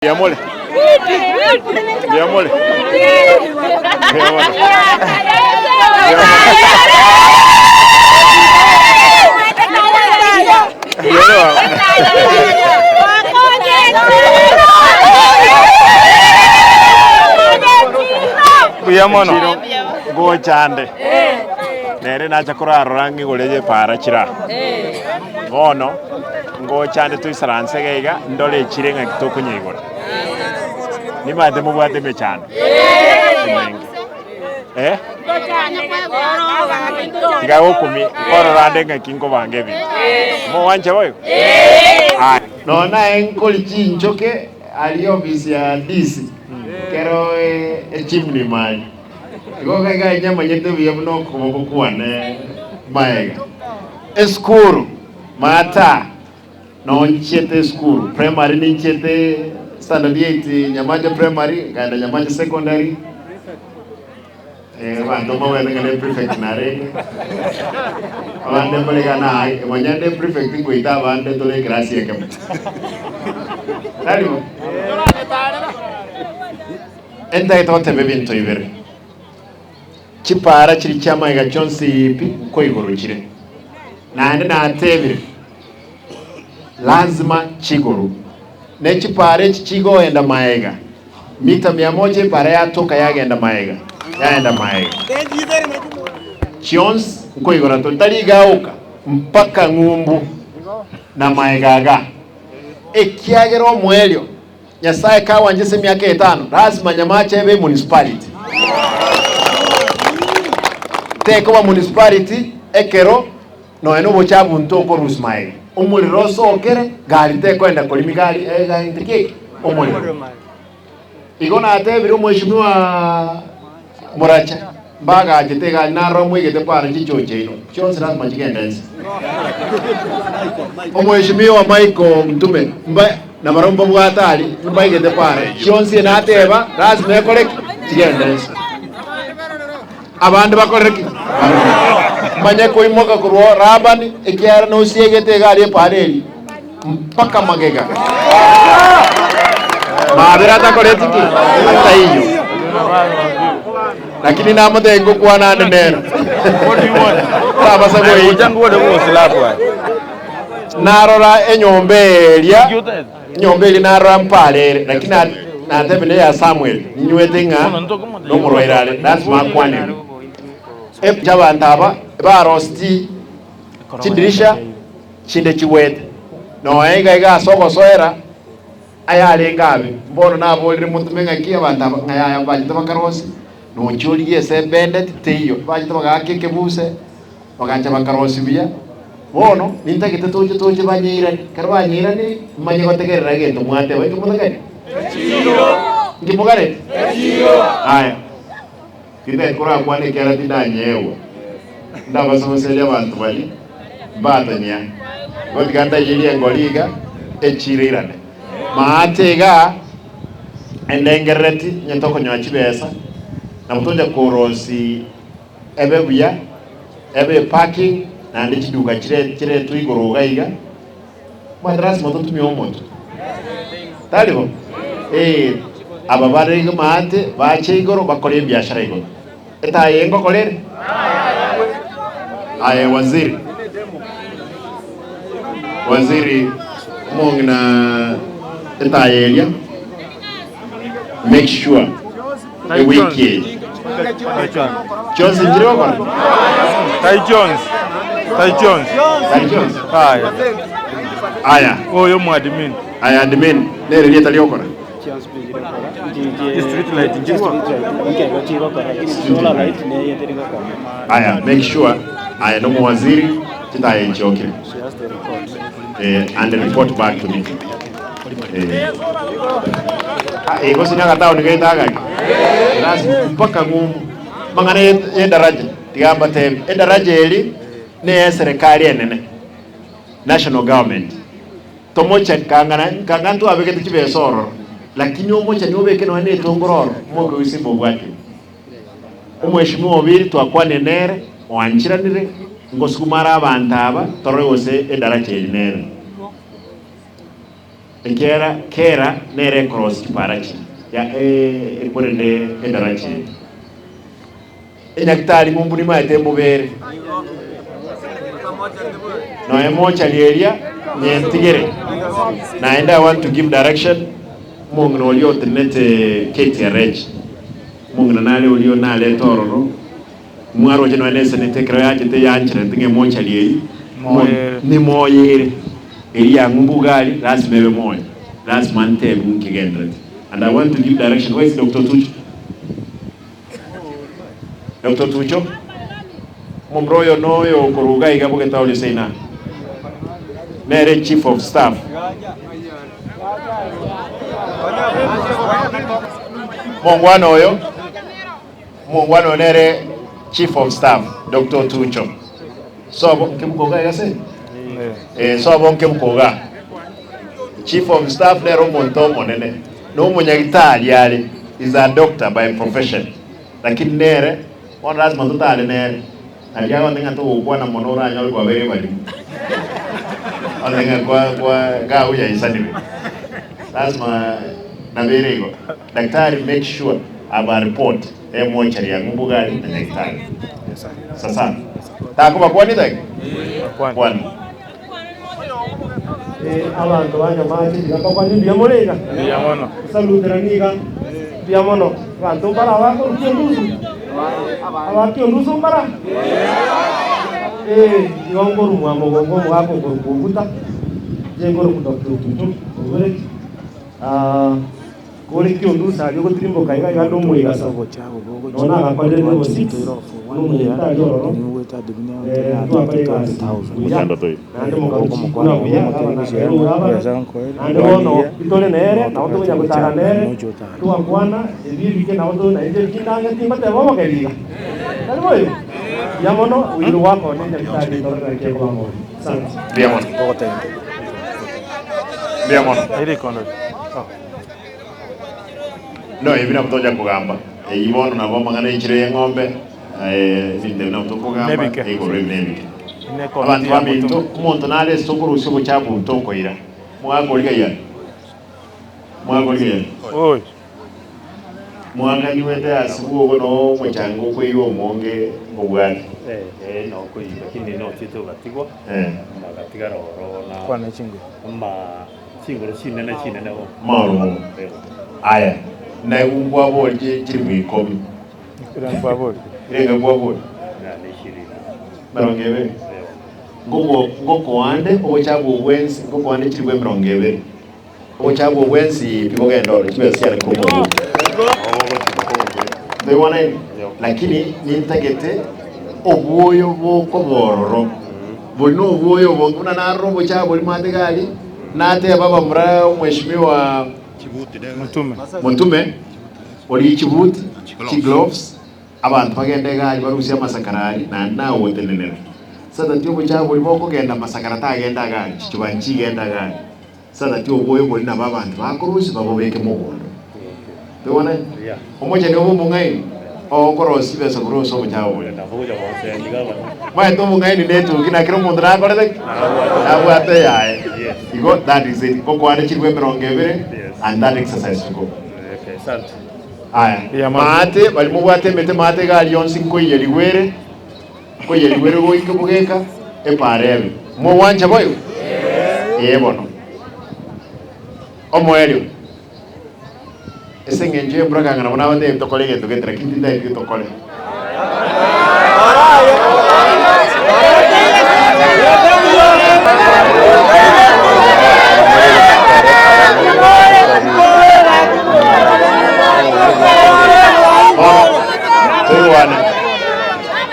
Mbuya more? Mbuya more? Mbuya mono. Mbuya more. Mbuya mono. Chiro ngochande nere nacha korarora ng'igore y'epaara chira bono Ngochande toisaranse iga iga, ndore echire ng'aki tokonyeigora. Nimanyete mobwate emechando emenge. Eh? Tiga gokumia, nkorora ande ng'aki nkobanga ebinto. Mogwancha boigo? Aya. Nonya naye nkori chinchoke aria ofisi ya DC kero echimney mari. Igo iga iga nyamanyete buya buna okoboko kwane maega. Esukuru. Martha, Nonchiete esukuru, primary ninchiete standard eight Nyamache primary, nkaenda Nyamache secondary, eh, abanto mbabwate ng'a ne prefect narenge, abande mbare iga na nonya nde prefect ngoita abande tore ekerasi ekemo. Tari bo? Entagete goteba ebinto ibere, Chipaara chiria chi'amaiga chionsi pi nkoigoro chire, naende natebire, Lazima chigorwe. Ne chipaara echi chigoenda maega, mita mia moja epaara yatoka yagenda maega, yaenda maega. Chionsi nkoigora tore, tari iga oka, mpaka ng'umbu na maega iga, ekiagera omoerio Nyasae kawanche ase emiaka etano, lasima Nyamache ebe emunicipality. Tekoba municipality ekero nonya na obochafu ntokorusia maega. Omorero osokere, gari tekoenda korimi gari egento ki eke? Omorero. Igo natebire omweshimiwa Moracha, mbagachete egari narora moigete para chichoche ino, chionsi lasima chigende inse. Omweshimiwa Michael Mtume, mba nabarabwo mbabwate aria, mbaigete para chionsi nateba lasima ekore ki? Chigende inse. Abande bakorere ki? Barore. Manye koimoka korwa Labani, ekiagera nosiegete egari epara eria mpaka magega. Mabera atakoreti ki? Ataiyo. Lakini namotebia ngokwana ande nere. Tabasa goita. Narora enyomba eria, enyomba eria narora mpare ere, lakini natebia neya Samuel, ninywete ng'a nomorwaire are, lasima akwanerwe. Abanto aba barosetie chidirisha chinde chigwete, nonya iga iga ase ogosoera ayarenge abe. Bono naborire motome ng'aki abanto aba ng'a yaya mbachete bakarosia, nochia origie ase ebendeti teiyo, bachete bagaaka ekebuse, bagacha bakarosia buya. Bono nintagete toche toche banyeiranie, ekero banyeiraniri manye gotegerera egento mwateba. Inki motagete? Inki mogareti? Aya. Tindari korakwana ekiagera tindanyeegwa, ndabase goseria abanto baria mbatonyia. Igo tiga ndaiyerie engori iga, echiire irane. Maate igaa endengerereti onye tokonyora chibesa, nabo tocha korosi ebe buya, ebe eparking, naende chiduka chire chiretwe igoro iga iga, omanyete lasima totumie omonto. Tari bo? Ee, aba bare maate bache igoro bakore ebiashara igoro. Etaya eye ngokora ere? Aye waziri, waziri omong'ina etaya eria, make sure ewiki eye chionsi nchire gokora? Tai chionsi. Tai chionsi. Tai chionsi? Aya. Aya. Oyo mwadmin. Aya admin nere rieta riokora. Aya make sure aye nomowaziri chitaya echiokire eh, and report back to me. Eh. Ah, igo sinya agataoni gaito agake Rasi mpaka ng'umbu mang'ana ye- yedaraja tiga mbatebi edaraja eri neye serikali enene national government Tomoche kang'ana kang'ana ntwabegete chibesa ororo, lakini omochani obeke nonya na etongoro ororo, omoke o Simba obwatire. Omweshimiwa Obiri twakwanire nere, oancheranire, ngosukuma are abanto aba, torore gose edaracha eri nere. Ekiagera kera nere ekorosia chipara chiria, ya ekorende edaraja eria. Enyagitari ng'umbu nimaete mbobere, nonya mochari eria nyentigere. Naende I want to give direction, omong'ina oria otenenete KTRH, omong'ina nare oria narete ororo, mwaroche nonya ne esenete ekero yachete yancherete ng'a emochari eyio nimoyere, eria ya ng'umbu iga aria lasima ebe moyo, lasima ntebiwe nkegenderete. And I want to give direction, where is Doctor Otucho? Doctor Otucho, omomura oyo noyo okorwa iga iga bogetaoria seina, nere chief of staff. Mongwana oyo, omongwana oyo nere chief of staff Doctor Otucho. Sobo nkebuko iga iga se? Eh, sobo nkebuko iga. Chief of staff nere omonto omonene, na omonyagitari are, is a doctor by profession, lakini nere bono lazima totare nere, nari agote ng'a togokwana mono oranyore kwabeire ebarimo, onye ng'a kwa kwa iga oyaisanire, lazima nabere igo. Daktari make sure aba report emochari ya ng'umbu gari na nyagitari. Sasa, takobakwania taigo? Kwana. Abanto ba Nyamache tiga mbakwanie mbuya more iga? Mbuya mono. Saluterani iga, mbuya mono. Abanto mbare abakorusia endusu? Abakia endusu mbara? Ee, igo nkorwa mwamogongo omogaka okorokwa Oguta, inche nkorokwa Doctor Otutu, oiboreti. Kore kiondusa aria ogotirimboka iga iga nomoigasa, nonya nagakorire level 6 buna omonyagetari ororo, twakora egasi buya, naende mokarusia chikura buya, gavana akaira ogavana, naende bono ntore nere, nabo tokonya gotara nere, twakwana, ebi ebike nabo to nainche chindange tingoteba obogeni iga, tari boigo? Mbuya mono, oino gwakona enyagetari torore naki ekoba moyo. Asante. Mbuya mono. Mbuya mono. No ebi nabo tocha kogamba. Eyio bono nabo amang'ana echire y'eng'ombe, ebinto ebi nabo tokogamba Nebike. igoro ebi nebike. Ne Abanto komiti ya baminto, motume. omonto nare ase okorusia obochafu tokoira. Mwakoriga yare? Mwakoriga yare? Oi. Mwakanywete ase bwogo no omochango okoirwa omonge obwate. Eh, nokoiywa lakini nochiete ogatigwa magatigara ororo na Kwana chinguru. ama Chinguru chinene chinene bo. Maromo aya naigwe nkwaborie chilifu ikomi. Irenga nkwaborie? Emerongo ebere. Ngokoa nde obochafu bwensi, ngokoa nde chilifu emerongo ebere. Obochafu bwensi pi bogenda ore, chibesa chiane korwa omogondo. Ntoigwanaini? Lakini nintagete obwoyo bokoba ororo. Bori nobwoyo obonge buna narora obochafu boria mwatega aria, Nateba bamura omweshimiwa Mutume. Mutume orie chibuti, chigloves, abanto bagende egari barusie amasakara aria naende naye ogotenenera. So that obochafu boria bokogenda amasakara tagenda agari, chichuba nchigende agari. So that obwoyo boria nabo abanto bakorusia babobeke mogondo. Toigwanani? Omocheni obe omong'aini, ogokorosia chibesa korwa ase obochafu boria. Omanyete omong'aini netuki na kera omonto nakorete ki? Nabwate eyaye. Igo that is it. Ngokwana chilifu emerongo ebere and that exercise to go. Aya, maate baria mobwate emete maate iga aria yonsi nkoiyerigwa ere, nkoiyerigwa ere goika bogeka epaara ebe. Mogwancha boigo? Ee bono. Omoerio. Ase engencho y'embura kang'ana buna abatebie tokore egento gete, lakini tintageti tokore. Bono, toigwane,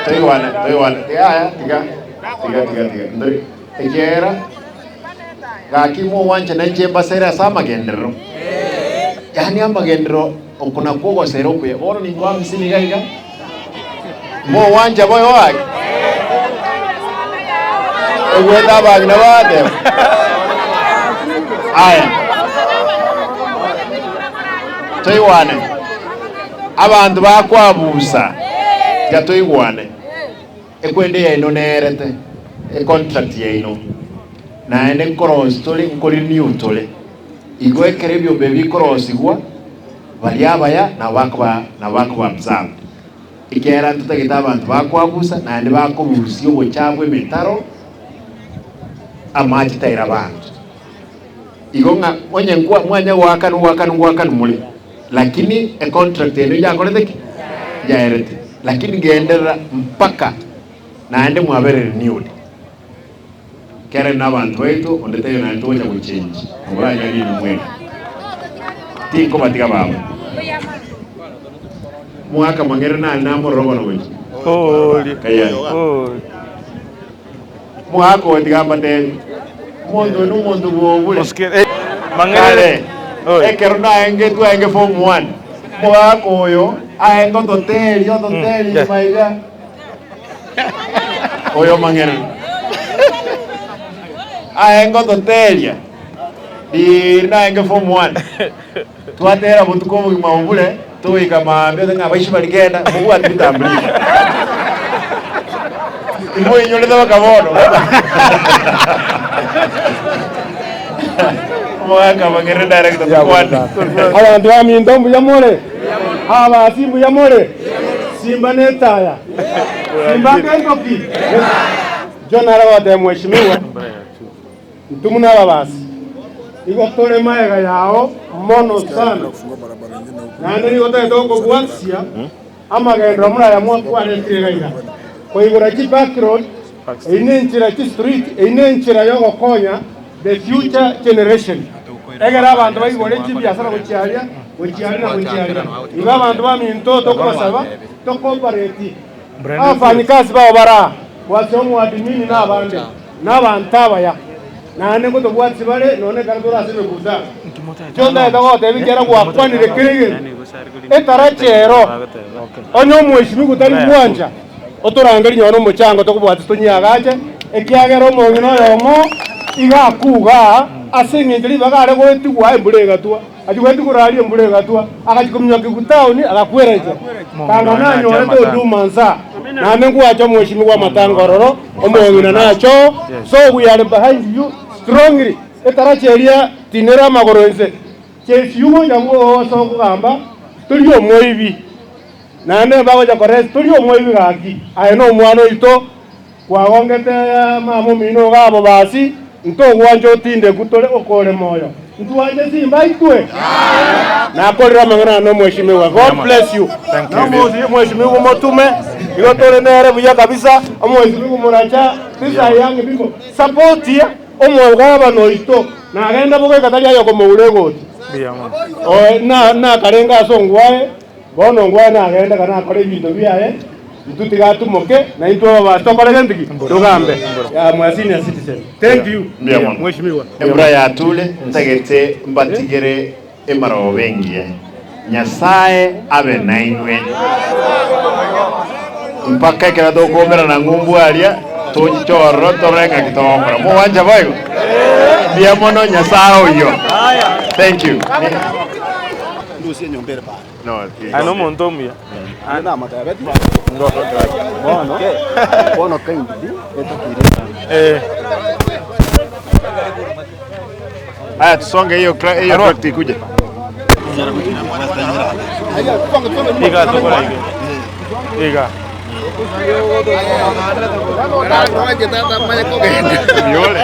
toigwane, toigwane. Yaya, tiga, tiga, tiga, tiga. Ndori, ekiagera Gaki mogwancha nainche mbasere ase amagenderero, yaani amagenderero oko nakwo ogosera okuya. Bono ninkwa hamsini iga iga, mogwancha boigo gaki? Ogwete abang'ina bagateba, Aya, toigwane, abanto bakwabusa, tiga toigwane. Ekwende yaino nerete econtract yaino, naende nkorosia tore, nkorenew tore. Igo ekero ebiombe ebi bikorosigwa, baria abaya nabo bakoba nabo bakoba absorbed. Ekiagera ntotagete abanto bakwabusa naende bakorusia obochafu emetaro, amache taira abanto. Igo ng'a onye nkwa mwanya goakana ogoakana ngoakana more, lakini econtract ende yakorete ki? Yaerete. Lakini genderera mpaka naende mwabere renewed. Kere nabanto baito onde taiyo naende togocha gochenji omoranyaria inwe mweka. Tinkobatiga baba. Mwaka mang'ere nare namorora bono gochia. Kayani. Mwaka oyo tiga mbatebi. Omonto oyo nomonto bw'obure. Kare ekero naenge twaenge form one, omogaka oyo aenge ototeri ototeri nyuma iga. Oyo mang'ereri aye ngototeria riiri naenge form one twatera botuko obogima obure togoika maambia ase ng'a abaisi baria genda mobwate vitambulisho imoinyorete mpaka bono omogaka mang'ereri director tokwane. Abanto baminto mbuya more? Abasi mbuya more? Simba netaya. Simba ngentoki. John aragotebia mheshimiwa, intwe buna ababasi nigo tore maega yao mono sana, naende nigo totagete gokobwatisia amagenderero buna aya mwakwanetire iga iga. Koigora chi back road, eyio nenchera chi street, eyio nenchera yogokonya the future generation. Egere abanto baigore chibiasara gochia aria, gochia aria na gochia aria. Igo abanto baminto tokobasaba to cooperate. Abafanyikazi bao bare aa, bwatisia omoadmini na abande, na abanto abaya, naende ngotobwatisia bare nonya ekero tore ase emekutano. Inche ntagete gogotebia ekiagera gwakwanire kera egento, etaracha ero, onye omweshimiwa tari gwancha, otorangerie nonya nomochango tokobwatisia tonyeagache, ekiagera omong'ina oyomo iga akuga aa, ase eng'encho ribaga are goetigwa embura egatwa. Achia goetigwa aria embura egatwa, agachia kominyoka Kigutaoni, agakwera inchera. Kanga nanyorete huduma nsa, naende ngwacha omweshimiwa amatanga ororo, omong'ina nache oo, so we are behind you strongly. Etaracha eria tinere amagoro inse, chase you gocha bwoo ase okogamba, tori omoibi. Naende bagocha korest tori omoibi gaki, aye nomwana oito. Kwagongete mama omino iga abobasi, ntogwancha otindeku tore okore moyo. Ntwanche simba intwe? Nakorire amang'ana aya nomweshimiwa. God bless you. Nomweshimiwa omotume, igo tore nere buya kabisa, omweshimiwa moracha, these are young people. Support omogabana oito, nagenda bogoika tari aye okomoura egoti. Nakarenge ase ongwae. Bono ngwane nagende kana akore ebinto biaye, intwe tiga atumoke, na intwe ababasi tokore gento ki? Togambe. I'm a senior citizen. Thank you, Mbuya mono. Mheshimiwa. Embura yature, ntagete mbatigere emarogoba engiya. Nyasae abe nainwe. Mpaka ekero tokomerana ng'umbu aria, tochiche ororo torore ng'aki togokora. Mogwancha boigo? Mbuya mono, Nyasae oyio. Thank you. Ndusie enyomba ere paaro. Aye nomonto omuya. Bono, bono kindly etakeire Eh. Haya, tusonge hiyo hiyo tract ikuje. Iga tokora iga. Iga. Yole.